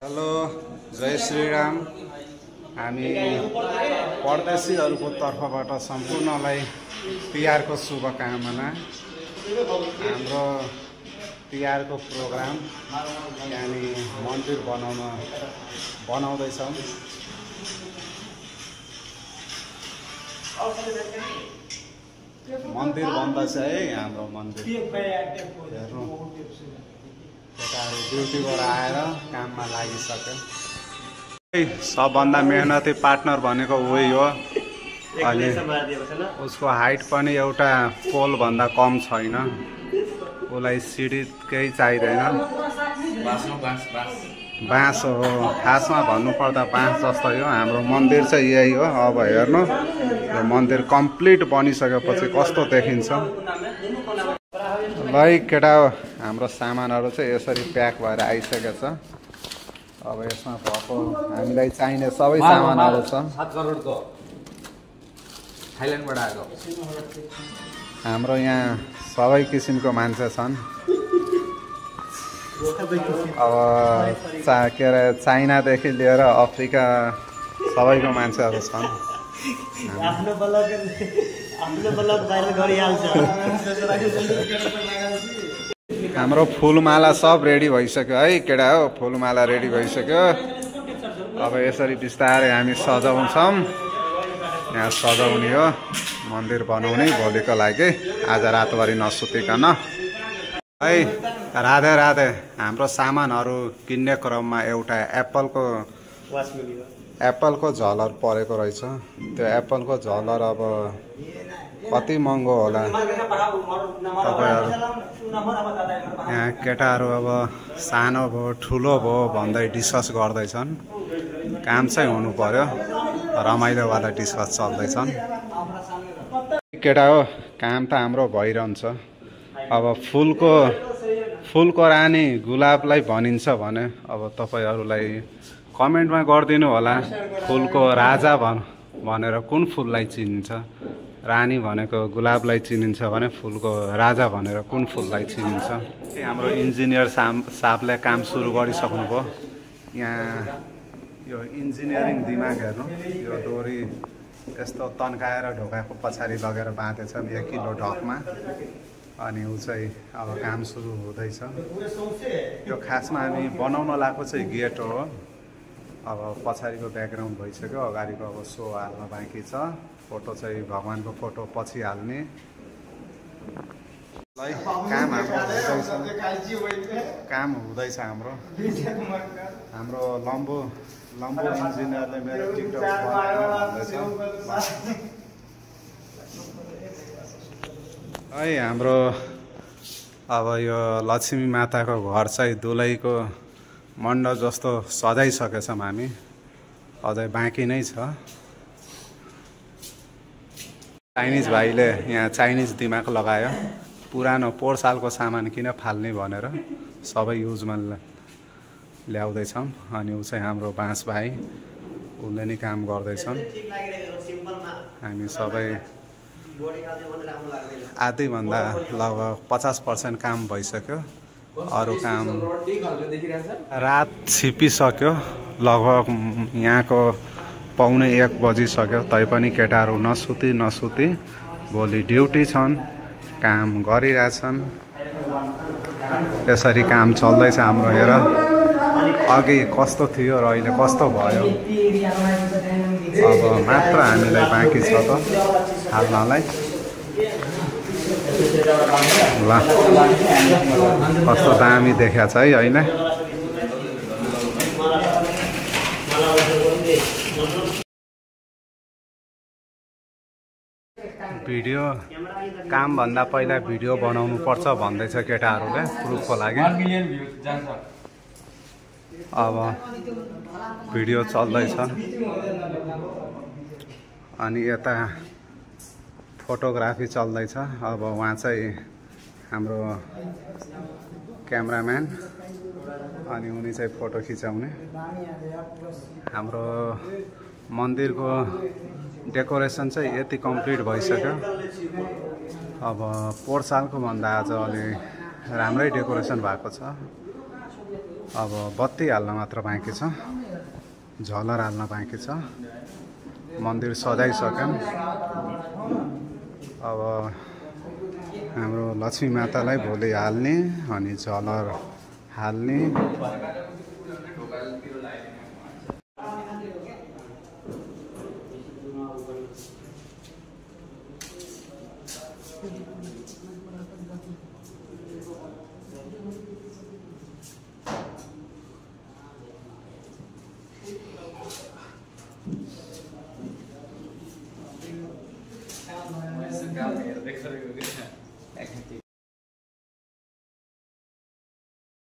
Hello जय श्रीराम। हामी परदेशीहरूको तर्फबाट सम्पूर्णलाई तिहारको शुभकामना। हाम्रो तिहारको प्रोग्राम यानी मन्दिर बनाउँदैछौँ। मन्दिर बन्दैछ है हाम्रो मन्दिर। हेर्नु केटाहरू ड्युटीबाट आएर काममा लागिसक्यो। सबभन्दा मेहनती पार्टनर भनेको उही हो। अनि उसको हाइट पनि एउटा पोलभन्दा कम छैन। उसलाई सिडी केही चाहिँदैन। बाँस हो खासमा भन्नुपर्दा, बाँस जस्तो हो। हाम्रो मन्दिर चाहिँ यही हो। अब हेर्नु यो मन्दिर कम्प्लिट बनिसकेपछि कस्तो देखिन्छ। ल केटा हो, हाम्रो सामानहरू चाहिँ यसरी प्याक भएर आइसकेको छ। अब यसमा भएको हामीलाई चाहिने सबै सामानहरू छ। 7 करोडको थाइल्यान्डबाट आएको। हाम्रो यहाँ सबै किसिमको मान्छे छन्। अब के अरे चाइनादेखि लिएर अफ्रिका सबैको मान्छेहरू छन्। हाम्रो फुलमाला सब रेडी भइसक्यो है केटा हो। फुलमाला रेडी भइसक्यो। अब यसरी बिस्तारै हामी सजाउँछौँ। यहाँ सजाउने हो, मन्दिर बनाउने भोलिको लागि। आज रातभरि नसुतिकन है। राधे राधे। हाम्रो सामानहरू किन्ने क्रममा एउटा एप्पलको झलर परेको रहेछ। त्यो एप्पलको झलर अब कति महँगो होला तपाईँहरू। यहाँ केटाहरू अब सानो भयो ठुलो भयो भन्दै डिस्कस गर्दैछन्। काम चाहिँ हुनु पर्यो, रमाइलोवाला डिस्कस चल्दैछन्। केटा हो, काम त हाम्रो भइरहन्छ। अब फुलको रानी गुलाबलाई भनिन्छ भने अब तपाईँहरूलाई कमेन्टमा गरिदिनु होला। फुलको राजा भनेर कुन फुललाई चिनिन्छ? रानी भनेको गुलाबलाई चिनिन्छ भने फुलको राजा भनेर कुन फुललाई चिनिन्छ? हाम्रो इन्जिनियर साहबले काम सुरु गरिसक्नुभयो। यहाँ यो इन्जिनियरिङ दिमाग हेर्नु। यो डोरी यस्तो तन्काएर ढोकाको पछाडि लगेर बाँधेछ 1 किलो ढकमा। अनि ऊ चाहिँ अब काम सुरु हुँदैछ। यो खासमा हामी बनाउन लागेको चाहिँ गेट हो। अब पछाडिको ब्याकग्राउन्ड भइसक्यो, अगाडिको अब सो हाल्न बाँकी छ। फोटो चाहिँ भगवानको फोटो पछि हाल्ने। काम हुँदैछ हाम्रो। लम्बो इन्जिनियरले मेरो टिकटक भन्दैछ है। हाम्रो अब यो लक्ष्मी माताको घर चाहिँ दुलैको मण्डप जस्तो सजाइसकेछौँ हामी। अझै बाँकी नै छ। चाइनिज भाइले यहाँ चाइनिज दिमाग लगायो। पुरानो पोहोर सालको सामान किन फाल्ने भनेर सबै युजमा ल्याउँदैछौँ। अनि ऊ चाहिँ हाम्रो बाँस भाइ, उसले नै काम गर्दैछन्। हामी सबै आधीभन्दा लगभग 50% काम भइसक्यो। अरू काम रात छिपिसक्यो। लगभग यहाँको 12:45 बजिसक्यो। तैपनि केटाहरू नसुती भोलि ड्युटी छन्, काम गरिरहेछन्। यसरी काम चल्दैछ हाम्रो। हेर अघि कस्तो थियो र अहिले कस्तो भयो। अब मात्र हामीलाई बाँकी छ त हाल्नलाई। ल कस्तो दामी देखिया छ है अहिले। भिडियो कामभन्दा पहिला भिडियो बनाउनु पर्छ भन्दैछ केटाहरूले प्रुफको लागि। अब भिडियो चल्दैछ। अनि यता फोटोग्राफी चल्दैछ। अब उहाँ चाहिँ हाम्रो क्यामराम्यान अनि उनी चाहिँ फोटो खिचाउने। हाम्रो मन्दिरको डेकोरेसन चाहिँ यति कम्प्लिट भइसक्यो। अब पोहोर सालको भन्दा आज अलि राम्रै डेकोरेसन भएको छ। अब बत्ती हाल्न मात्र बाँकी छ, झलर हाल्न बाँकी छ। मन्दिर सजाइसक्यौँ। अब हाम्रो लक्ष्मी मातालाई भोलि हाल्ने अनि झलर हाल्ने।